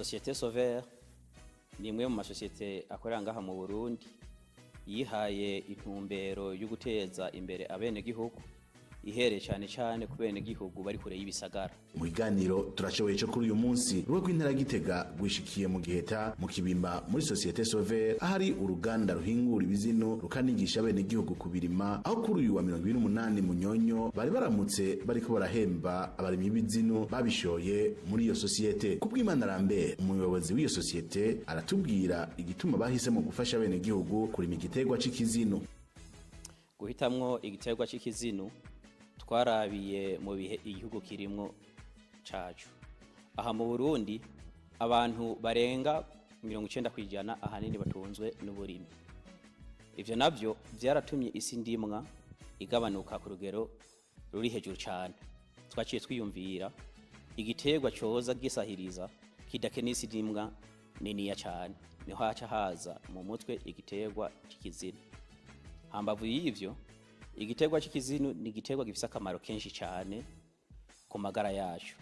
Société Sauveur ni imwe mu masosiyete akorera ngaha mu Burundi, yihaye intumbero yo guteza imbere abenegihugu, ihereye cyane cyane ku benegihugu bari kure y'ibisagara. Mu kiganiro Turashoboye cyo kuri uyu munsi, urugo rw'intara ya Gitega rwishikiye mu Giheta, mu Kibimba, muri Société Sauveur, ahari uruganda ruhingura ibizinu rukanigisha abenegihugu kubirima, aho kuri uyu wa 28 Munyonyo bari baramutse bariko barahemba abarimyi b'ibizinu babishoye muri iyo société. Kubw'Imana Lambert, umuyobozi w'iyo société, aratubwira igituma bahisemo gufasha abenegihugu kurima igiterwa c'ikizinu. Guhitamwo igiterwa c'ikizinu, twarabiye mu bihe igihugu kirimwo cacu. Aha mu Burundi, abantu barenga 90% ahanini batunzwe n'uburimyi. Ivyo navyo vyaratumye isi ndimwa igabanuka ku rugero ruri hejuru cane. Twaciye twiyumvira igiterwa coza gisahiriza, kidakeneye isi ndimwa niniya cane. Niho haca haza mu mutwe igiterwa c'ikizinu. Hambavu y'ivyo, igiterwa c'ikizinu ni igiterwa gifise akamaro kenshi cyane ku magara yacu.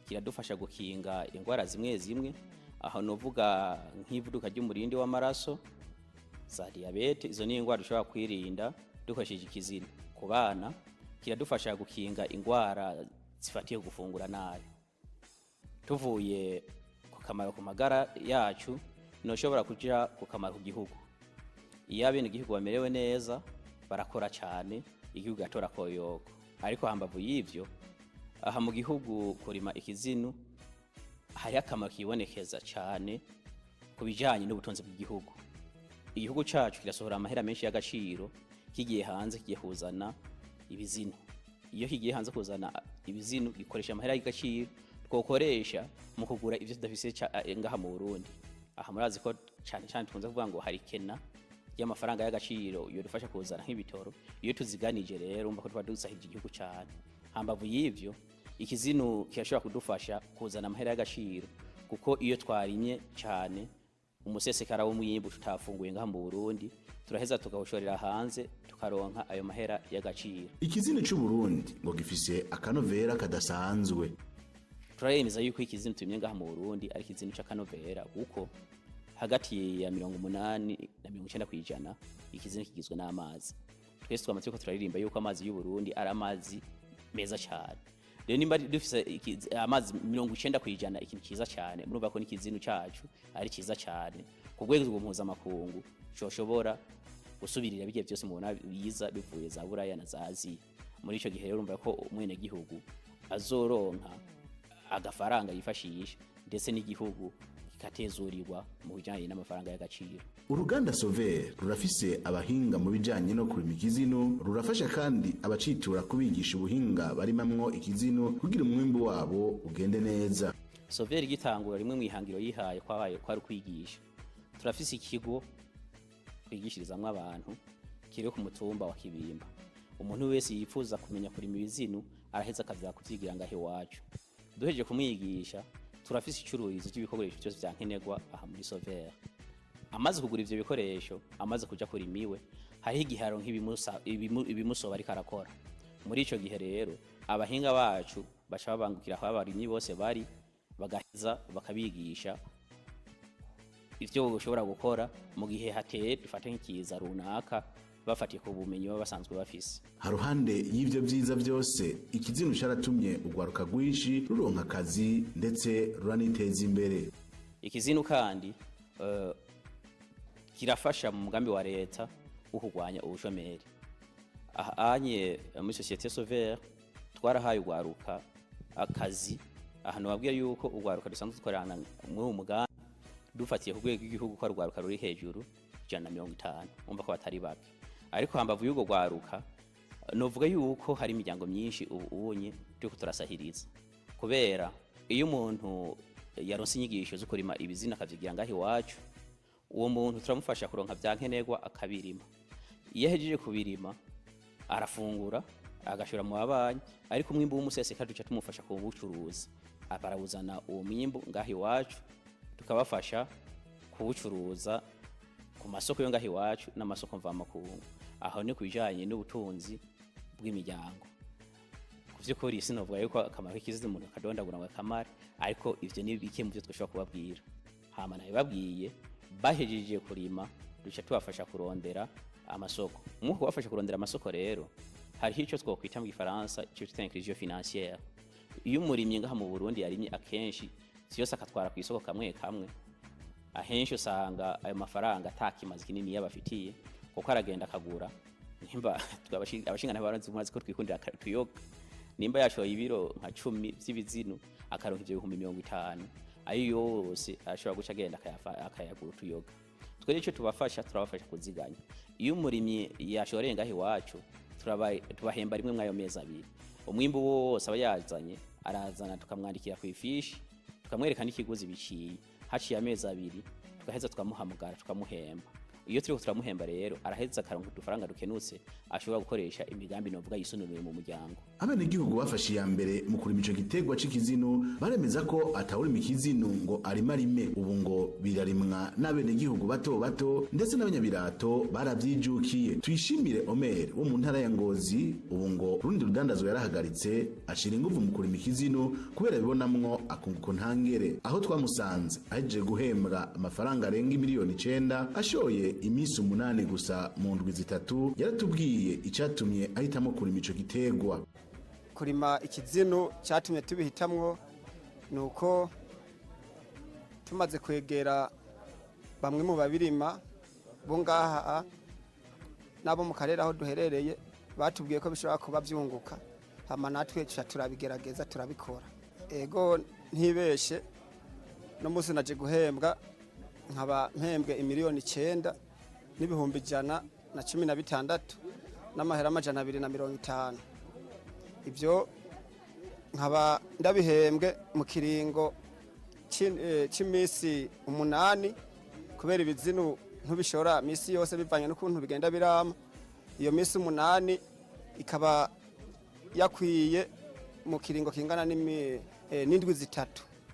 Kiradufasha gukinga indwara zimwe zimwe, aho novuga nk'ivuduka ry'umurindi w'amaraso, za diyabete. Izo ni indwara dushobora kwirinda dukoresheje ikizinu. Ku bana, kiradufasha gukinga indwara zifatiye gufungura nabi. Tuvuye ku kamaro ku magara yacu, noshobora kuja ku kamaro ku gihugu. Iyo abenegihugu bamerewe neza, barakora cyane, igihugu gatora koyoko. Ariko hambavu y'ivyo, aha mu gihugu kurima ikizinu hari akamaro kibonekeza cyane ku bijanye n'ubutunzi bw'igihugu. Igihugu cacu kirasohora amahera menshi y'agaciro kigiye hanze, kigiye kuzana ibizinu. Iyo kigiye hanze kuzana ibizinu, gikoresha amahera y'agaciro twokoresha mu kugura ivyo tudafise ngaha mu Burundi. Aha murazi ko cyane cyane tukunze kuvuga ngo hari kena y'amafaranga y'agaciro yodufasha kuzana nk'ibitoro. Iyo tuziganije rero, umva ko tuba dusahije igihugu cyane. Hambavu y'ivyo, ikizinu kirashobora kudufasha kuzana amahera y'agaciro, kuko iyo twarimye cyane, umusesekara w'umwimbu tutafunguye ngaha mu Burundi turaheza tukawushorera hanze, tukaronka ayo mahera y'agaciro. Ikizinu c'u Burundi ngo gifise akanovera kadasanzwe. Turaremeza yuko ikizinu tumye ngaha mu Burundi ari ikizinu c'akanovera, kuko hagati ya 80 na 90% ikizinu kigizwe n'amazi. Twese twama turiko turaririmba yuko amazi y'u Burundi ari amazi meza cyane. Rero nimba dufise amazi 90%, ikintu cyiza cyane, murumva ko n'ikizinu cacu ari cyiza cyane ku rwego mpuzamakungu, coshobora gusubirira bigiye byose mubona biza bivuye za Buraya na za Aziya. Muri ico gihe rero, urumva ko umwenegihugu azoronka agafaranga yifashisha, ndetse n'igihugu kikatezurirwa mu bijanye n'amafaranga y'agaciro. Uruganda Sauveur rurafise abahinga mu bijanye no kurima ikizinu. Rurafasha kandi abacitura kubigisha ubuhinga barimamwo ikizinu kugira umwimbu wabo ugende neza. Sauveur igitangura, rimwe mu ihangiro yihaye kwabaye kwari ukwigisha. Turafise ikigo twigishirizamwo abantu kiri ku mutumba wa Kibimba. Umuntu wese yifuza kumenya kurima ibizinu araheza akaza kuvyigira ngaho iwacu. Duhejeje kumwigisha, turafise icururizo ry'ibikoresho byose vya nkenerwa aha muri Sauveur. Amaze kugura ivyo bikoresho, amaze kuja kurima iwe, hariho igihe aronka ibimusoba ariko arakora. Muri ico gihe rero, abahinga bacu baca babangukira aho abarimyi bose bari, bagaheza bakabigisha ivyo ushobora gukora mu gihe hateye, dufate nk'ikiza runaka, bafatiye ku bumenyi baba basanzwe bafise. Haruhande y'ivyo vyiza vyose, ikizinu caratumye urwaruka rwinshi ruronka akazi, ndetse ruraniteza imbere. Ikizinu kandi kirafasha mu mugambi wa leta wo kurwanya ubushomeri. Aha anye muri Société Sauveur twarahaye urwaruka akazi. Ahantu babwiye yuko urwaruka dusanzwe dukorana muri uwo mugambi, dufatiye ku rwego rw'igihugu, ko ari urwaruka ruri hejuru 150, umva ko batari bake. Ariko hambavu y'urwo rwaruka, novuga yuko hari imiryango myinshi ubu unye turiko turasahiriza, kubera iyo umuntu yaronse inyigisho zo kurima ibizina akavyigira ngaho iwacu, uwo muntu turamufasha kuronka vya nkenerwa akabirima. Iyo ahejeje kubirima, arafungura, agashora mu babanyi, ariko umwimbu w'umuseseka duca tumufasha kuwucuruza. Barawuzana uwo mwimbu ngaho iwacu, tukabafasha kuwucuruza ku masoko yo ngaho iwacu n'amasoko mvamakungu. Aho ni ku bijanye n'ubutunzi bw'imiryango. Ku Ku vy'ukuri sinovuga yuko akamaro k'ikizinu umuntu akadondagura ngo akamare, ariko ivyo ni bike mu vyo twashobora kubabwira. Hama nabibabwiye, bahejeje kurima duca tubafasha kurondera amasoko. Mu kubafasha kurondera amasoko rero, hariho ico twokwita mu gifaransa ico twita inclusion financière. Iyo umurimyi ngaha mu Burundi yarimye, akenshi vyose akatwara ku isoko kamwe kamwe, ahenshi usanga ayo mafaranga atakimazi kinini yabafitiye, kuko aragenda akagura nimba abashinga ntabaranzi, muzi ko twikundira tuyoga, nimba yashoye ibiro nka 10 vy'ibizinu akaronka ivyo 50,000, ayo yose ashobora guca agenda akayagura utuyoga. Twe icyo tubafasha, turabafasha kuziganya. Iyo umurimyi yashoreye ngaho iwacu, tubahemba rimwe mw'ayo mezi 2. Umwimbu wose aba yazanye arazana, tukamwandikira ku ifishi, tukamwereka n'ikiguzi biciye. Haciye amezi 2 tugaheza tukamuhamagara, tukamuhemba. Iyo turiko turamuhemba rero, araheza akaronka udufaranga dukenutse ashobora gukoresha imigambi novuga yisununuye mu muryango. Abenegihugu bafashe iya mbere mu kurima ico giterwa c'ikizinu baremeza ko atawurima ikizinu ngo arima arime. Ubu ngo birarimwa n'abenegihugu bato bato, ndetse n'abanyabirato baravyijukiye. Tuyishimire Omer wo mu ntara ya Ngozi ubu ngo urundi rudandazwa yarahagaritse, ashira inguvu mu kurima ikizinu kubera bibonamwo akunguko ntangere. Aho twamusanze ahejeje guhembwa amafaranga arenga 9 miliyoni ashoye iminsi 8 gusa mu ndwi 3, yaratubwiye icatumye ahitamo kurima ico giterwa. Kurima ikizinu cyatumye tubihitamwo ni uko tumaze kwegera bamwe mu babirima bo ngaha n'abo mu karere aho duherereye, batubwiye ko bishobora kuba byunguka, hama natwe tuca turabigerageza, turabikora. Ego, ntibeshe, no munsi naje guhembwa, nkaba mpembwe 9,116,250. Ibyo nkaba ndabihembwe mu kiringo c'imisi 8, kubera ibizinu ntubishora misi yose bivanye n'ukuntu bigenda birama. Iyo misi 8 ikaba yakwiye mu kiringo kingana n'indwi 3.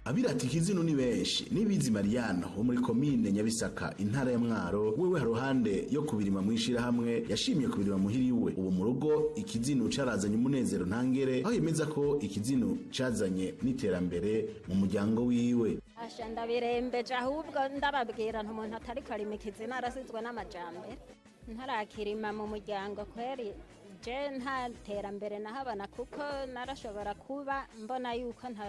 Abirata ikizinu ni benshi. Nibizi Mariano wo muri komine Nyabisaka, intara ya Mwaro, wewe haruhande yo kubirima mwishirahamwe yashimye kubirima muhiri iwe. Ubu mu rugo ikizinu carazanye umunezero ntangere, aho yemeza ko ikizinu cazanye n'iterambere mu muryango wiwe. Asha, ndabirembeje ahubwo, ndababwira nti umuntu atariko arima ikizina arasizwe n'amajambere. Ntarakirima mu muryango kweri je nta terambere nahabona, kuko narashobora kuba mbona yuko nta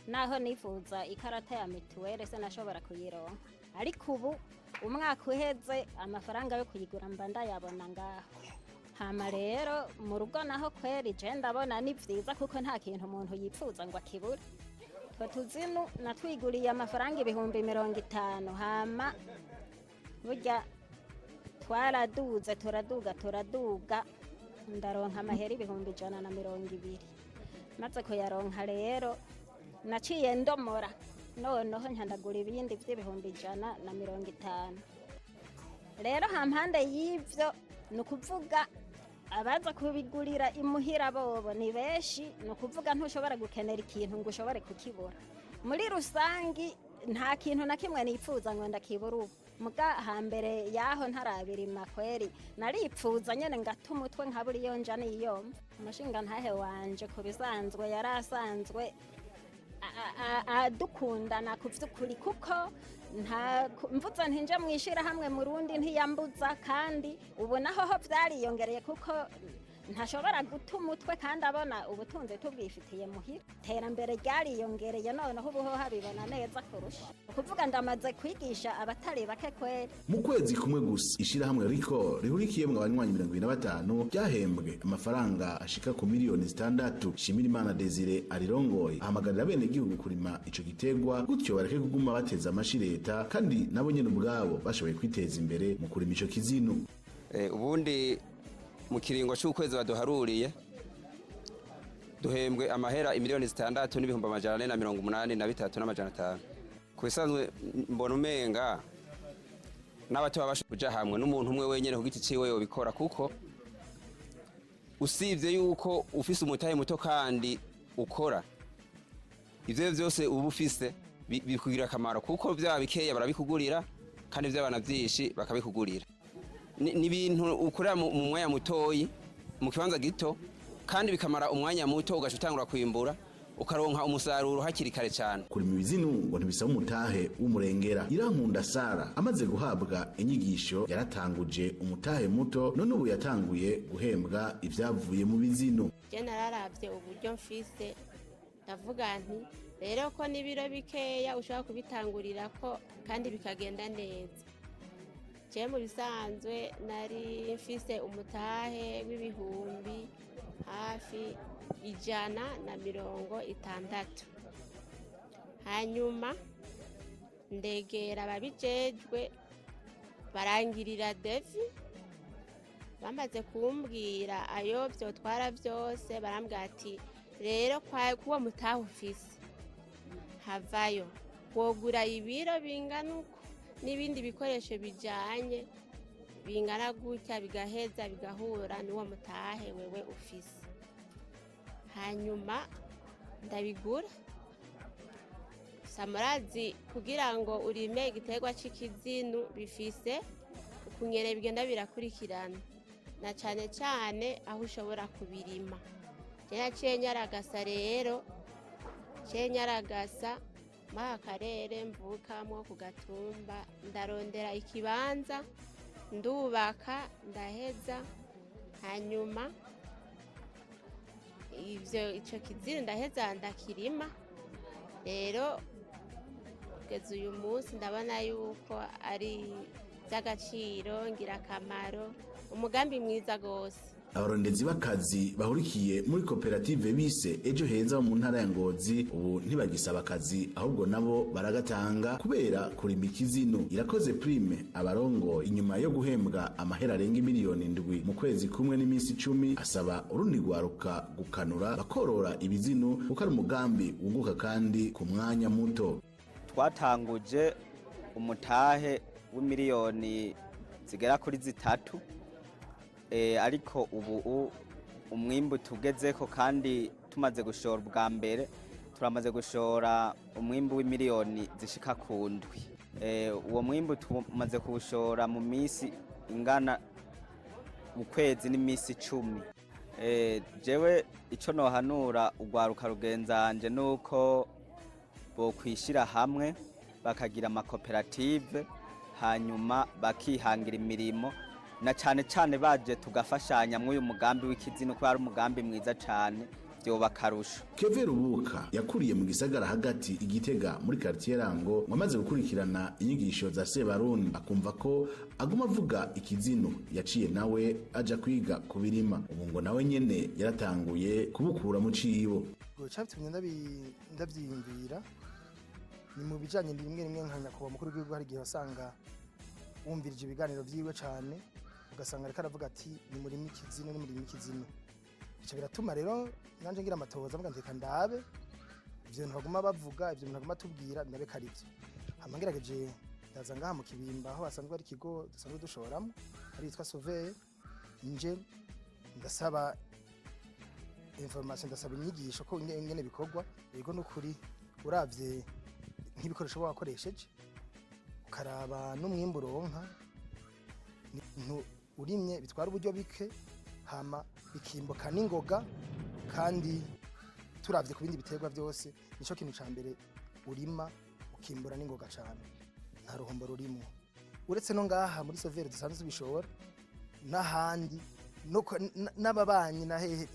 naho nifuza ikarata ya mituweli sinashobora kuyironka, ariko ubu umwaka uheze amafaranga yo kuyigura mba ndayabona ngaho. Hama rero mu rugo naho kweri je ndabona ni vyiza, kuko nta kintu umuntu yipfuza ngo akibure. Utwo tuzinu natwiguriye amafaranga 50,000. Hama burya twaraduze, turaduga, turaduga, ndaronka amahera 120,000. Maze kuyaronka rero, naciye ndomora, noneho nkandagura ibindi vy'ibihumbi 150. Rero hampande y'ivyo, ni ukuvuga abaza kubigurira imuhira bobo ni benshi. Ni ukuvuga ntushobora gukenera ikintu ngo ushobore kukibura. Muri rusangi nta kintu na kimwe nipfuza ngo ndakibura ubu. Muga hambere yaho ntarabirima kweri naripfuza nyene ngata umutwe nkabura iyo nja niyomva. Umushinga ntahe wanje ku bisanzwe yari asanzwe adukundana ku vy'ukuri, kuko nta mvuze ntinje mwishirahamwe mu rundi ntiyambuza, kandi ubu naho ho vyariyongereye, kuko ntashobora guta umutwe kandi abona ubutunzi tubwifitiye muhira. Iterambere ryariyongereye, noneho ubu ho habibona neza kurusha. Ukuvuga ndamaze kwigisha abatari bake kweri. Mu kwezi kumwe gusa, ishirahamwe riko rihurikiyemwo abanywanyi 25 ryahembwe amafaranga ashika ku 6 miliyoni. Shimirimana Desire arirongoye ahamagarira bene gihugu kurima ico giterwa, gutyo bareke kuguma bateza amashi leta, kandi nabo nyene ubwabo bashoboye kwiteza imbere mu kurima ico kizinu. Ubundi mu kiringo c'ukwezi baduharuriye duhembwe amahera 6,483,500. Ku bisanzwe mbona umenga n'abato babasha kuja hamwe n'umuntu umwe wenyene ku giti ciwe yobikora, kuko usibye yuko ufise umutahe muto kandi ukora ivyo vyose uba ufise bikugirira akamaro, kuko vyaba bikeya barabikugurira, kandi vyaba na vyinshi bakabikugurira. Ni ibintu ukorera mu mwanya mutoyi, mu kibanza gito. Kandi bikamara umwanya muto, ugaca utangura kwimbura, ukaronka umusaruro hakiri kare cyane. Kurima ibizinu ngo ntibisaba umutahe w'umurengera. Irankunda Sara amaze guhabwa inyigisho yaratanguje umutahe muto, none ubu yatanguye guhembwa ibyavuye mu bizinu. Je nararavye uburyo mfise, ndavuga nti rero ko n'ibiro bikeya ushobora kubitangurira ko kandi bikagenda neza. Je mu bisanzwe nari mfise umutahe w'ibihumbi hafi 160. Hanyuma ndegera ababijejwe, barangirira devis. Bamaze kumbwira ayo vyotwara vyose, barambwira ati rero kuwo mutahe ufise havayo wogura ibiro bingana uko n'ibindi bikoresho bijanye bingana gutya, bigaheza bigahura n'uwo mutahe wewe ufise. Hanyuma ndabigura. Samurazi kugira ngo urime igiterwa c'ikizinu bifise ukunyere bigenda birakurikirana, na cane cane aho ushobora kubirima. Je naciye nyaragasa rero, ciye nyaragasa muri aka karere mvukamwo ku gatumba, ndarondera ikibanza, ndubaka, ndaheza. Hanyuma ivyo ico kizinu ndaheza ndakirima. Rero kugeza uyu munsi ndabona yuko ari iby'agaciro, ngirakamaro, umugambi mwiza rwose. Abarondezi b'akazi bahurikiye muri koperative bise Ejo Heza mu ntara ya Ngozi ubu ntibagisaba akazi, ahubwo nabo baragatanga kubera kurima ikizinu. Irakoze Prime abarongo inyuma yo guhembwa amahera arenga miliyoni 7 mu kwezi kumwe n'iminsi 10, asaba urundi rwaruka gukanura bakorora ibizinu kuko ari umugambi wunguka kandi ku mwanya muto. Twatanguje umutahe w'imiliyoni zigera kuri 3, ariko ubu umwimbu tugezeko kandi tumaze gushora ubwa mbere, turamaze gushora umwimbu w'imiliyoni zishika ku 7. Uwo mwimbu tumaze kuwushora mu minsi ingana ukwezi n'iminsi 10. Jewe ico nohanura urwaruka rugenzanje nuko bokwishira hamwe bakagira amakoperative, hanyuma bakihangira imirimo, na cane cane baje tugafashanya mw'uyu mugambi w'ikizinu, kuko ari umugambi mwiza cane, vyoba akarusho. Keve Rubuka yakuriye mu gisagara hagati Igitega muri quartier Rango, ngo amaze gukurikirana inyigisho za Sebarundi akumva ko aguma avuga ikizinu, yaciye nawe aja kwiga kubirima. Ubu ngo nawe nyene yaratanguye kubukura mu cibo. Cyatumye ndabyiyumvira ni mu bijyanye rimwe rimwe nka nyakubahwa mukuru w'igihugu, hari igihe wasanga wumvirije ibiganiro byiwe cyane, ugasanga ariko aravuga ati ni murimo ikizinu, ni murimo ikizinu. Bica biratuma rero nanjye ngira amatohoza, mvuga nti reka ndabe ibyo bintu baguma bavuga, ibyo bintu baguma tubwira, ndabe ko ari byo. Hama ngerageje ndaza ngaha mu Kibimba aho hasanzwe ari ikigo dusanzwe dushoramo, ari yitwa Sauveur, nje ndasaba information, ndasaba inyigisho ko ingene bikorwa. Yego, n'ukuri uravye nk'ibikoresho uba wakoresheje, ukaraba n'umwimbu uronka, ni ibintu urimye bitwara uburyo bike, hama bikimbuka n'ingoga. Kandi turavye ku bindi biterwa byose, nico kintu ca mbere urima ukimbura n'ingoga cane, nta ruhombo rurimo. Uretse no ngaha muri Sauveur dusanzwe tubishora, n'ahandi n'ababanyi na hehe,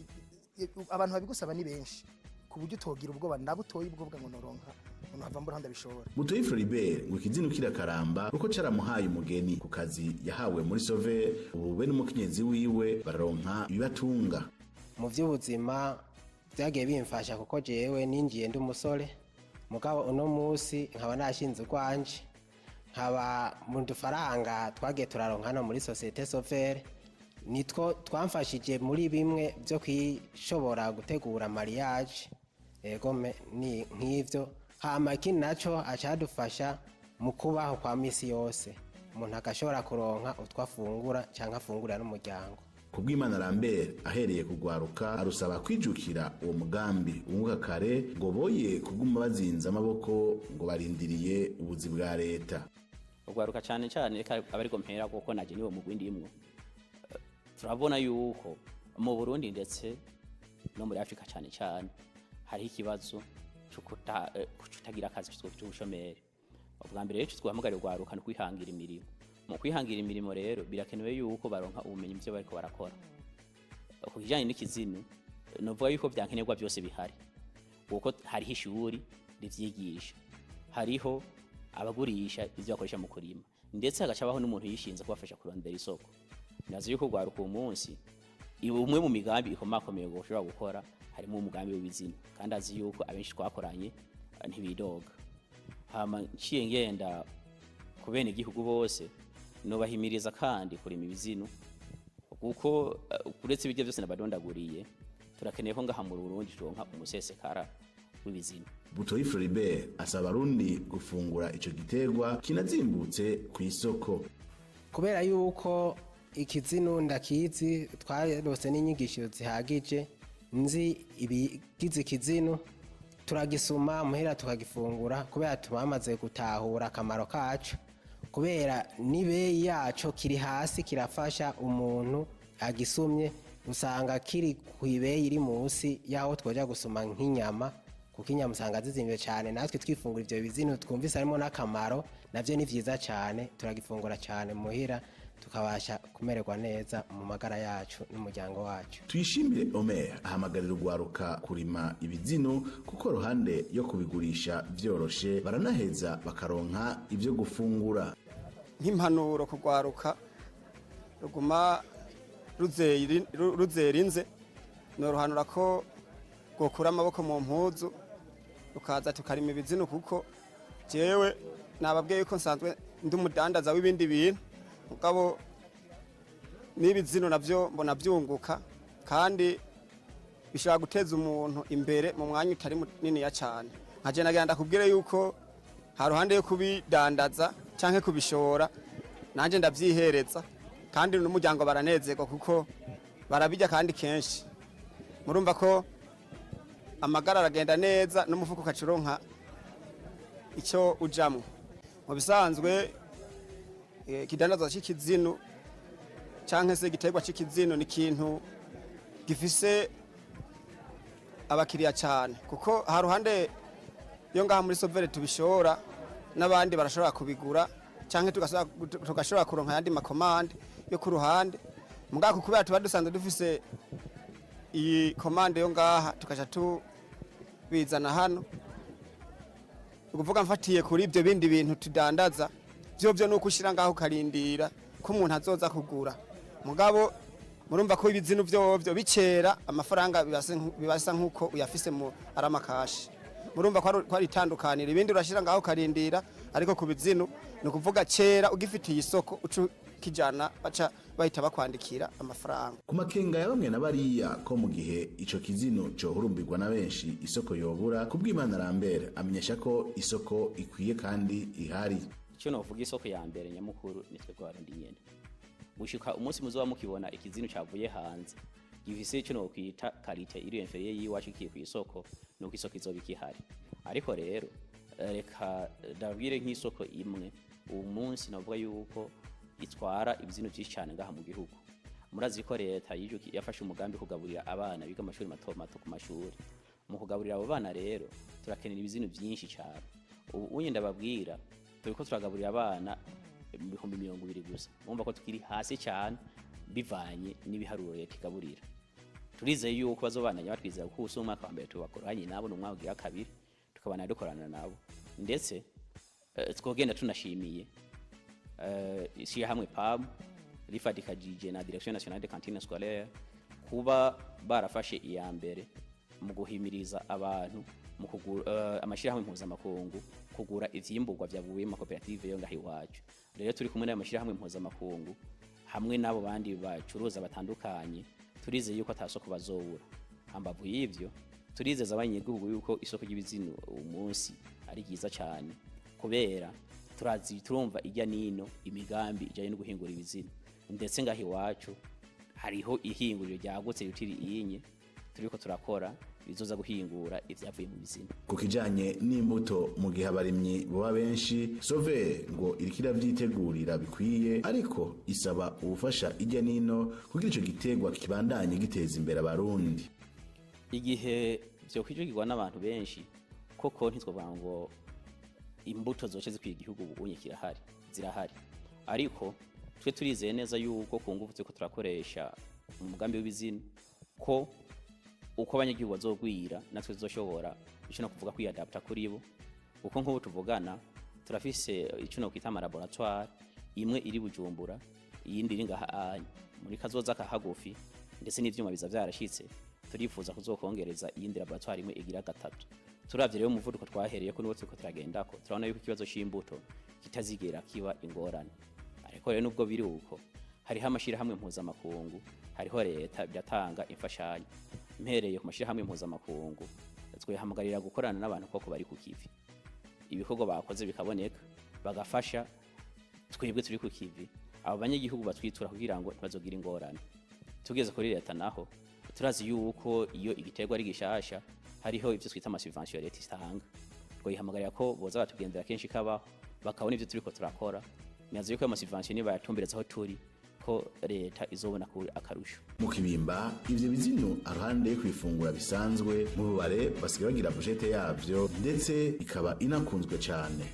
abantu babigusaba ni benshi, ku buryo utogira ubwoba na butoyi ubwo ngo noronka ngo hava mbura ndabishobora. Butoyi Floribert ngo ikizinu kirakaramba kuko caramuhaye umugeni ku kazi yahawe muri Sauveur. Ubu be n'umukenyezi wiwe bararonka ibibatunga. Mu by'ubuzima byagiye bimfasha, kuko jewe ninjiye ndi umusore, mugabo uno munsi nkaba nashinze urwanje, nkaba mu dufaranga twagiye turaronka hano muri société Sauveur nitwo twamfashije muri bimwe byo kwishobora gutegura mariage. Ego ni nk'ivyo. Hama ikindi naco acadufasha mu kubaho kwa misi yose, umuntu agashobora kuronka utwo afungura canke afungurira n'umuryango. Kubw'Imana Lambert ahereye kugwaruka arusaba kwijukira uwo mugambi wunguka kare, ngo boye kuguma bazinze amaboko ngo barindiriye ubuzi bwa leta. Ugwaruka cyane cyane, reka abariko mpera kuko naje niwo mugwi ndimwo. Turabona yuko mu Burundi ndetse No muri Afrika cyane cyane hariho ikibazo cyo kutagira akazi, cy'ubushomeri. Ubwa mbere rero, twahamagarira urwaruka no kwihangira imirimo. Mu kwihangira imirimo rero, birakenewe yuko baronka ubumenyi mu byo bariko barakora. Ku kijyanye n'ikizinu, novuga yuko byankenerwa byose bihari, kuko hariho ishuri rivyigisha, hariho abagurisha ivyo bakoresha mu kurima, ndetse hagacabaho n'umuntu yishinze kubafasha kurondera isoko. Nazi yuko rwaruka uwo munsi, umwe mu migambi ikomakomeye ngo ushobora gukora harimo umugambi w'ibizina, kandi azi yuko abenshi twakoranye ntibidoga. Hama nciye ngenda ku bene igihugu bose, nobahimiriza kandi kurima ibizinu, kuko uretse ibiryo byose nabadondaguriye, turakeneye ko ngaha mu Burundi turonka umusesekara w'ibizinu. Butoyi Floribert asaba abarundi gufungura ico giterwa kinazimbutse ku isoko. Kubera yuko ikizinu ndakizi, twarose n'inyigisho zihagije, nzi ibigize ikizinu, turagisuma muhira tukagifungura, kubera tubamaze gutahura akamaro kacu, kubera n'ibeyi yaco kiri hasi, kirafasha umuntu agisumye, usanga kiri ku ibeyi iri munsi y'aho twoja gusuma nk'inyama, kuko inyama usanga zizimvye cyane. Natwe twifungura ivyo bizinu, twumvise harimo n'akamaro, navyo ni vyiza cyane, turagifungura cyane muhira, tukabasha kumererwa neza mu magara yacu n'umuryango wacu. Tuyishimire Omer ahamagarira urwaruka kurima ibizinu, kuko ruhande yo kubigurisha vyoroshe, baranaheza bakaronka ivyo gufungura. Nk'impanuro kugwaruka ruguma ruzerinze, noruhanura ko rwokura amaboko mu mpuzu, rukaza tukarima ibizinu, kuko jewe nababwiye yuko nsanzwe ndi umudandaza w'ibindi bintu, mugabo n'ibizinu navyo mbona byunguka, kandi bishobora guteza umuntu imbere mu mwanya utari muniniya cyane. Nka nagira ndakubwire yuko haruhande yo kubidandaza canke kubishora, nanjye ndavyihereza, kandi n'umuryango baranezerwa kuko barabirya kandi kenshi. Murumva ko amagara aragenda neza, n'umufuko ukacuronka icyo ujamwo. Mu bisanzwe, ikidandazwa c'ikizinu canke se igiterwa c'ikizinu ni ikintu gifise abakiriya cyane, kuko haruhande yo ngaha muri Sovere tubishora, n'abandi barashobora kubigura, canke tugashobora kuronka ayandi makomande yo ku ruhande. Mugabo kubera tuba dusanzwe dufise iyi commande yo ngaha, tukaca tubizana hano. Ukuvuga mfatiye kuri ibyo bindi bintu tudandaza, byo byo nuko ushyira ngaho ukarindira ko umuntu azoza kugura. Mugabo murumva ko ibizinu byo byo bikera amafaranga, bibasa nk'uko uyafise mu ari amakashi. Murumva ko ari itandukaniro. Ibindi urashyira ngaho ukarindira, ariko ku bizinu ni ukuvuga kera ugifitiye isoko, uca ukijana, baca bahita bakwandikira amafaranga. Ku makenga ya bamwe na bariya ko mu gihe ico kizino cohurumbirwa na benshi isoko yobura, kubw'Imana Lambert amenyesha ko isoko ikwiye kandi ihari. Icyo novuga, isoko ya mbere nyamukuru ni twebwe Abarundi nyene. Gushika umunsi muzoba mukibona ikizinu cavuye hanze gifise ico nokwita qualité iri inférieure y'iwacu kiye ku isoko, nuko isoko izoba ikihari. Ariko rero reka ndabwire nk'isoko imwe uwo munsi navuga yuko itwara ibizinu byinshi cyane ngaha mu gihugu. Murazi ko leta yafashe umugambi kugaburira abana biga amashuri mato mato ku mashuri. Mu kugaburira abo bana rero, turakenera ibizinu byinshi cyane. Ubu unye ndababwira, turiko turagaburira abana 20,000 gusa. Mumva ko tukiri hasi cyane bivanye n'ibiharuro leta igaburira. Turizeye yuko bazobandanya batwizera, kuko ubu si umwaka wa mbere tubakoranye nabo, ni umwaka ugira kabiri tukabana dukorana nabo. Ndetse twogenda tunashimiye ishyirahamwe PAM rifatikajije na Direction Nationale de Cantine Scolaire kuba barafashe iya mbere mu guhimiriza abantu mu kugura, amashyirahamwe mpuzamakungu kugura ivyimburwa vyavuye mu makoperative yo ngaha iwacu. Rero turi kumwe n'ayo mashyirahamwe mpuzamakungu hamwe n'abo bandi bacuruza batandukanye, turizeye yuko ata soko bazobura. Hambavu y'ivyo, turizeza abanyagihugu yuko isoko ry'ibizinu umunsi ari ryiza cyane, kubera turazi, turumva ijya nino imigambi ijyanye no guhingura ibizinu, ndetse ngaha iwacu hariho ihinguriro ryagutse ritiri inye turiko turakora, bizoza guhingura ivyavuye mu bizinu. Ku kijanye n'imbuto, mu gihe abarimyi boba benshi, Sove ngo iriko iravyitegurira bikwiye, ariko isaba ubufasha ijya nino kugira ico giterwa kibandanye giteza imbere abarundi. Igihe vyokwijukirwa n'abantu benshi koko, ntitwovuga ngo imbuto zoce zikwiye igihugu. Ubunye kirahari, zirahari, ariko twe turizeye neza yuko ku nguvu turiko turakoresha mu mugambi w'ibizinu, ko uko abanyagihugu bazogwira natwe tuzoshobora ico no kuvuga kwiyadapta kuri bo, kuko nk'ubu tuvugana turafise ico no kwita amalaboratoire, imwe iri Bujumbura, iyindi iri ngaha anya muri kazoza kahagufi, ndetse n'ivyuma biza vyarashitse. Turifuza kuzokongereza iyindi laboratoire imwe igira gatatu. Turavye rero umuvuduko twahereye ko niwo turiko turagendako, turabona yuko ikibazo c'imbuto kitazigera kiba ingorane. Ariko rero nubwo biri uko, hariho amashirahamwe mpuzamakungu, hariho leta, biratanga imfashanyo. Mpereye ku mashirahamwe mpuzamakungu, twihamagarira gukorana n'abantu koko bari ku kivi, ibikorwa bakoze bikaboneka, bagafasha twebwe turi ku kivi, abo banyagihugu batwitura kugira ngo ntibazogire ingorane. Tugeze kuri leta naho, turazi yuko iyo igiterwa ari gishasha hariho ivyo twita amasubvention leta itanga. Twihamagarira ko boza batugendera kenshi kabaho, bakabona ivyo turiko turakora. Nibaza yuko ayo masubvention nibayatumbereza aho turi, ko leta izobona akarusho. Mu Kibimba, ivyo bizinu aruhande yo kwifungura bisanzwe, mu bubare basigaye bagira brochette yavyo, ndetse ikaba inakunzwe cane.